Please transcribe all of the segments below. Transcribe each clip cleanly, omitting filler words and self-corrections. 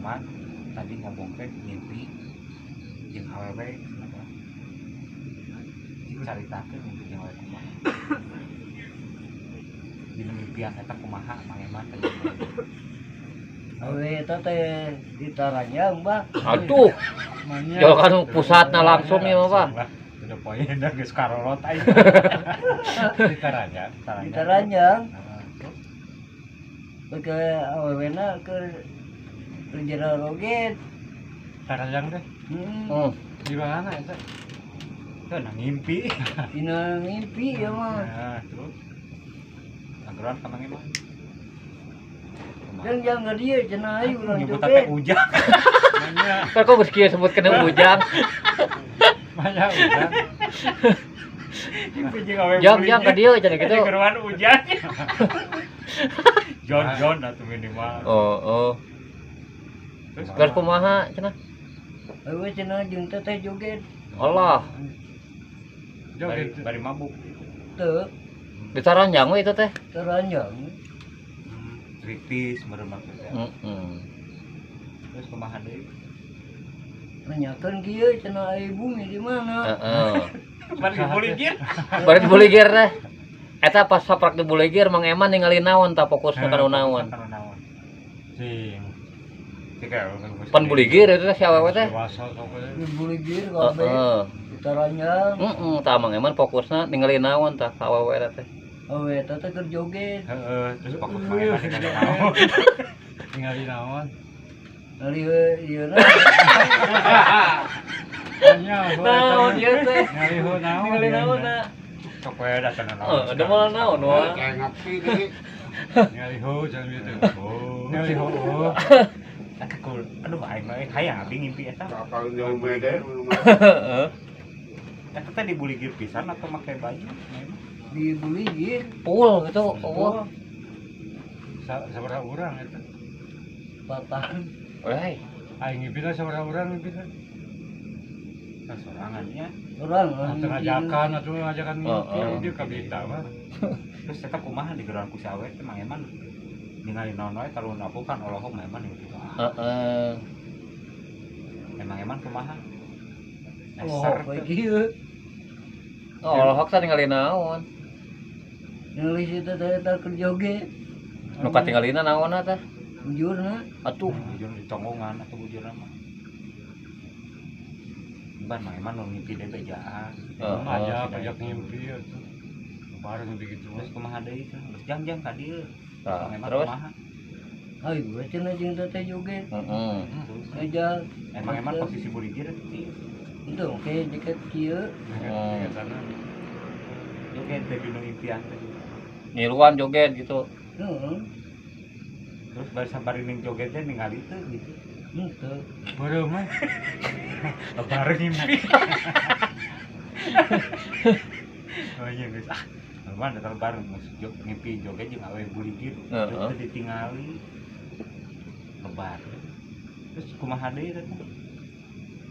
Eman tadi ngomong teh mimpi jeung awewe kenapa? Cik caritakeun mimpi jeung awewe kumaha. Dina mimpian eta kumaha Mang Eman tadi. Awewe eta teh ditaranjang, Bah. Aduh, jauh kan pusatna langsung ya mah, Pak. Udah poin dah geus karolot aing. Ditaranjang. Ditaranjang. Ke awewena ke jero roget. Taranjang teh. Hmm. Di mana eta? Teu na ngimpi. Dina ngimpi ya mah. Nah, terus anggeran ka Mang Eman. Dan jangan dia cenah aing urang Nyebut joget. teh ujang. Manya, Kan kok geus kieu sebut kena ujang. manya ujang. Ngimpi jeung awewe Jang jang ka dieu cenah gitu. Geruan ujang. Jon jon atuh minimal. Oh, oh. Terus Geus kumaha cenah? Awewe cenah jeung teteh joget. Allah, Joget. Bari mabuk. Teu ditaranjang we itu teh. taranjang. Kritis meureun maksudnya. Heeh. Terus kumaha deui? Nanyakeun kieu cenah ai bumi di mana? Heeh. Bari dibuligir. Bari dibuligir teh. Eta pas saprak dibuligir Mang Eman ningali naon tah fokusna kana naon. Kana naon. Cing. Pan buligir itu teh si awewe teh. Dewasa sok we. Dibuligir kabeh. Heeh. Ditaranjang. Heeh, tah Mang Eman fokusna ningali naon tah ka awewe teh. Awewe eta teh keur joget. Heeh, terus fokus Mang Eman ningali naon. Ningali naon? Ngali ieu na. Manya, Naon ieu teh? Ningali heuh naon? Ningali naon na? Sok we da cenah naon. Heeh, ada malah naon wah. Kayak ngopi deh. Ningali heuh jangan gitu. Oh. Ningali heuh. Eta kul. Aduh aing mah hayang abdi ngimpi eta. Kapal jauh beda. Heeh. Eta teh dibuligir pisan atau make baju? Dibuligir. Pul gitu. Oh. Sabaraha urang eta? Patah. Euy. Aing ngimpi teh sabaraha urang ngimpi teh? Nah, sorangannya. Urang lah. Teu ngajakan atuh ngajakan ngimpi Heeh. dia kabita mah. Terus eta kumaha digeroan ku si awewe teh Mang Eman ningali naon wae talun aku kan olohok Mang Eman gitu. Heeh. Emang Eman kumaha? Oh, Neser we teu. kieu. Oh, olohok teh ningali naon? Ningali si teteh eta keur joget. Nu katinggalina naonna teh? Bujurna. Atuh. Bujur di tonggongan atau bujur mah. Ban Mang Eman nu ngimpi deui bejaan. Heeh. Ajak ajak ngimpi atuh. Bareng begitu mah. Terus kumaha deui cenah? Geus jang-jang ka dieu. Tah, Mang Eman terus kumaha? Ayo we cenah jeung teteh joget. heeh. Terus Ngajak. emang Eman posisi buligir kieu. Henteu oke jaket kieu. Hmm. Joget teh dinu impian teh. Ngiluan joget gitu. Heeh. Terus bari sabari ning joget teh ningali teu gitu. Henteu. Beureum mah. Bareng ngimpi. Oh iya geus ah. Normal datang bareng maksud jog ngimpi joget jeung awewe buligir. Heeh. Terus teu ditingali. Lebar. Terus kumaha deui teh?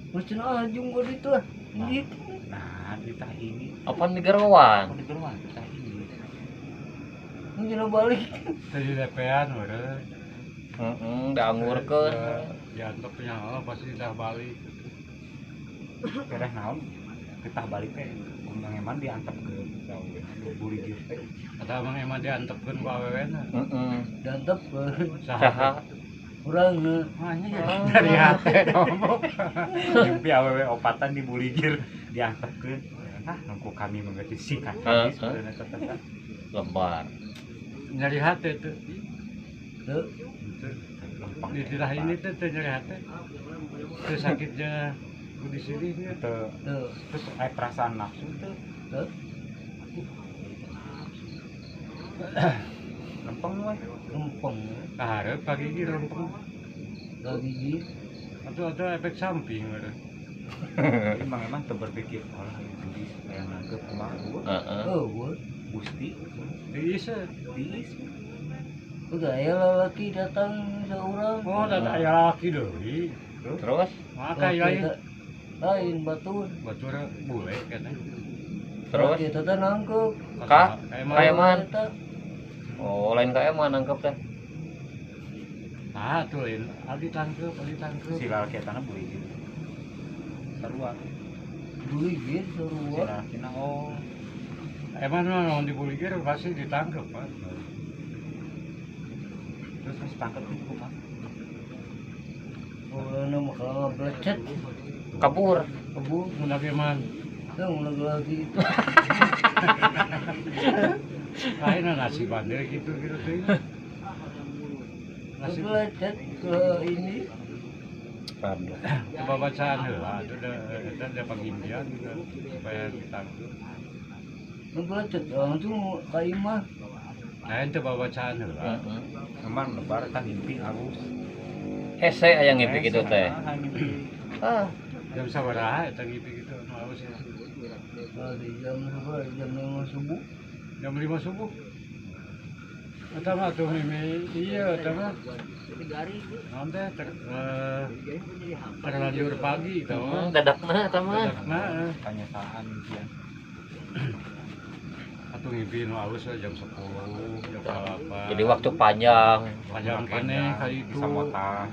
Terus cenah ajung gua ditu ah. Gitu. Nah, ditah ini. Apa di gerowan? Apa di gerowan ditah ini. Cenah balik. Tadi lepean beureum. Heeh, dianggurkeun. Diantok nya pasti dah balik. Pereh naon? Titah balik teh Mang Eman diantepkeun ka awewe buligir teh. Atau Mang Eman diantepkeun ku awewena. Heeh. Diantepkeun. Saha? Urang na. Manya dari hate ngomong. Mimpi awewe opatan di buligir diantepkeun. Ah, nunggu kami mengerti sikat kami sebenarnya teteh. Lebar. Nyari hate tuh. Teu. Lempeng. Di tilah ini tuh teu nyari hate. Teu sakitnya ku di sini nya. Teu. Teu. Terus aya perasaan nafsu teu. Teu. Lempeng we. Lempeng. Kaharep pagi gigi lempeng. Gigi. Atau ada efek samping meureun. Jadi Mang Eman teu berpikir, "Alah, geus aya nangkep kumaha eueuh." Heeh. Eueuh. Gusti Tiis. tiis. Udah aya lalaki datang seorang. Oh, da aya laki deui. Terus? Maka lain. Lain batur. Batur bule katanya. Terus? Kita teh nangkep. Ka? Eman. Ka Eman. Oh, lain ka Eman nangkep teh. Nah, tuh lain abdi tangkep, abdi tangkep. Si lalaki etana buligir. Sarua. Buligir Si sarua. lalakina oh Emang mah di buligir pasti ditangkep, Pak. Terus terus tangkep itu kumaha? Pokoknya mah kalau ngablecet Kabur. kabur. Mun abdi mah Yang lagi itu. lain nasi bandel gitu gitu tuh. Nasi Ngablecet ke ini. Aduh. Coba bacaan heula atuh da eta da pangimpian gitu supaya ditangkep. Ngablecet langsung ka imah. Nah, ente bacaan heula. Heeh. Emang lebar kan mimpi halus. Hese aya ngimpi gitu teh. Ah, ngimpi. Ah, Jam sabaraha eta ngimpi gitu nu alus ya. Di jam berapa? Jam 5 subuh. Jam 5 subuh. Eta mah tuh mimi iya eta mah. Naon teh terlanjur pagi tau mah. Dadakna eta mah. Dadakna Panyesaan impian. Atuh ngimpi nu alus we jam 10, jam 8. Jadi waktu panjang. Panjang keneh kali itu. Bisa motah.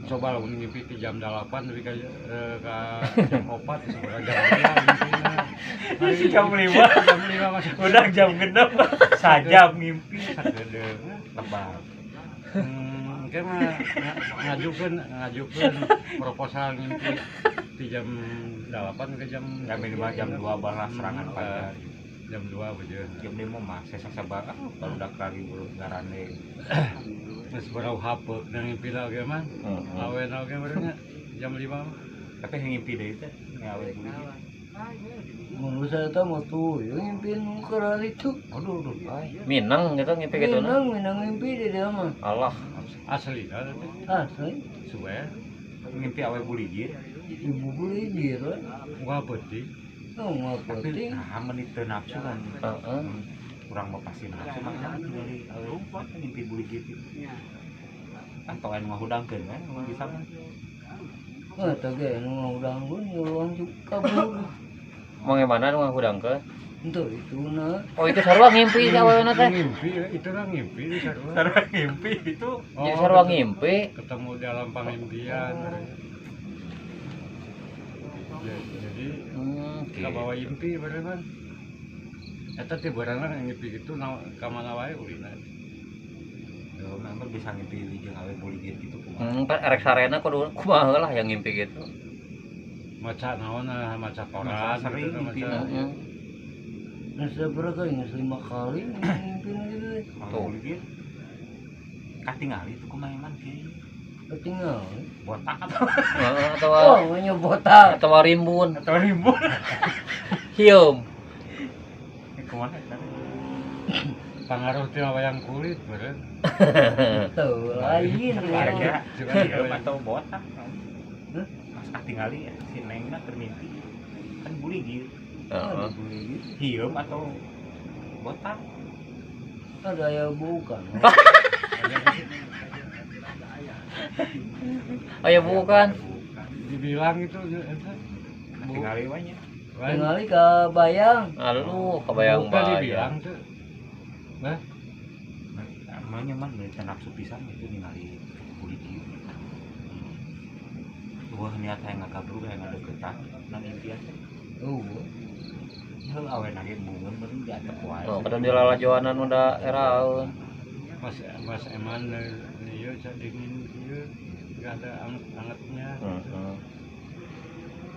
Coba lamun ngimpi di jam 8 lebih ka jam 4 sebenarnya jam 5 ngimpina. Jam 5. Jam 5 masuk. Udah jam 6 sajam ngimpi. Sakedeung. Lebar. Engke mah ngajukeun proposal ngimpi di jam 8 ke jam Ya minimal jam 2 balas serangan fajar. Jam 2 beje. Jam 5 mah saya sabar ah baru udah lagi buru garande. Geus barau hapeuk na ngimpi oge mah. Heeh. Awena oge meureunnya jam 5 mah. Tapi yang ngimpi deui teh ngawe buligir. Mun saya teh mah tuh ya ngimpi nu keur itu. Aduh aduh ay. Minang gitu ngimpi gitu na. Minang minang ngimpi di dia mah. Allah. Asli lah teh. Asli. Suwe. Ngimpi awe buligir. Ibu buligir we. Unggal peuting. Oh, nggak Tapi penting. nah menit teu nafsu kan. Heeh. Kurang mah pasti nafsu mah kan ningali awe ngimpi buligir gitu. Kan tau anu ngahudangkeun kan bisa mah. Wah, teh ge nu ngahudang pun langsung kabur. Mang mana nu ngahudangkeun? Itu itu na. Oh, itu sarua ngimpi si awewena teh. Ngimpi itu lah ngimpi di sarua. Sarua ngimpi itu. Oh, Jadi sarua ngimpi. Ketemu dalam pangimpian. Ya, jadi kabawa impi beneran. Eta teh beurangna ngimpi gitu ka mana wae ulina. Yo, memang bisa ngimpi jeung awe buligir gitu kumaha. Erek sarena kudu kumaha lah yang ngimpi gitu. Maca naon maca koran sering gitu, ngimpi. maca. Heeh. Geus berapa kali? Geus 5 kali ngimpi gitu. Tuh. Buligir. Katingali itu kumaha eman kieu. Ketinggalan. Botak atau Heeh, atau Oh, nya botak. atau rimbun. atau rimbun. Hieum. Kumaha eta? Pangaruh tina wayang kulit beureun. Tuh, lain. Kira-kira Juga hieum atau botak. Hah? Pas katingali si Nengna keur mimpi kan buligir. Heeh. Hieum atau botak. Ada ya bukan. Oh ya bukan. Dibilang itu eta. Katingali we nya. Lain. Tingali ka bayang. Aduh, kebayang Bukan bayang. dibilang tuh. Nah, Namanya mah dari nafsu pisan itu ningali buligir. Wah niat hayang ngagabrug hayang ngadeukeutan nang impian teh. Oh. Ya awe nage bungeun beureun diantep wae. Oh, kadang dilalajoanan udah eraeun. Mas Eman ieu cak dingin ieu enggak ada anget-angetnya. Heeh.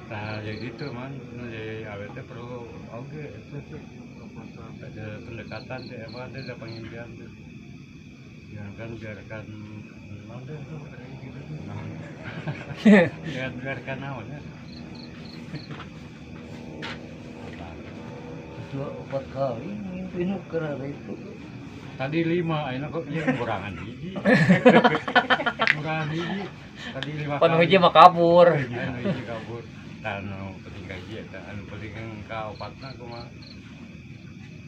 Nah, ya gitu man, jadi awet teh perlu oge itu tuh. Ada pendekatan teh emang ada pengimpian tuh. Jangan biarkan naon teh tuh kayak gitu tuh. Jangan biarkan naon ya. 2 4 kali ngimpi nu keur itu. Tadi 5, ayeuna kok ieu kurangan hiji. Kurangan hiji. Tadi 5 Pan hiji mah kabur. Anu hiji kabur. Tah anu penting ka hiji eta, anu penting ka opatna kumaha.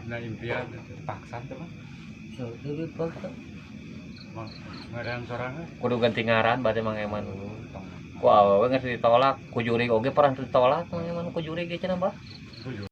Nah impian itu Paksa teh mah. So, itu dipaksa. Ngaran sorangan. Kudu ganti ngaran berarti Mang Eman. Ku awewe geus ditolak, ku jurig oge pernah ditolak Mang Eman ku jurig ge cenah bah. Ku jurig.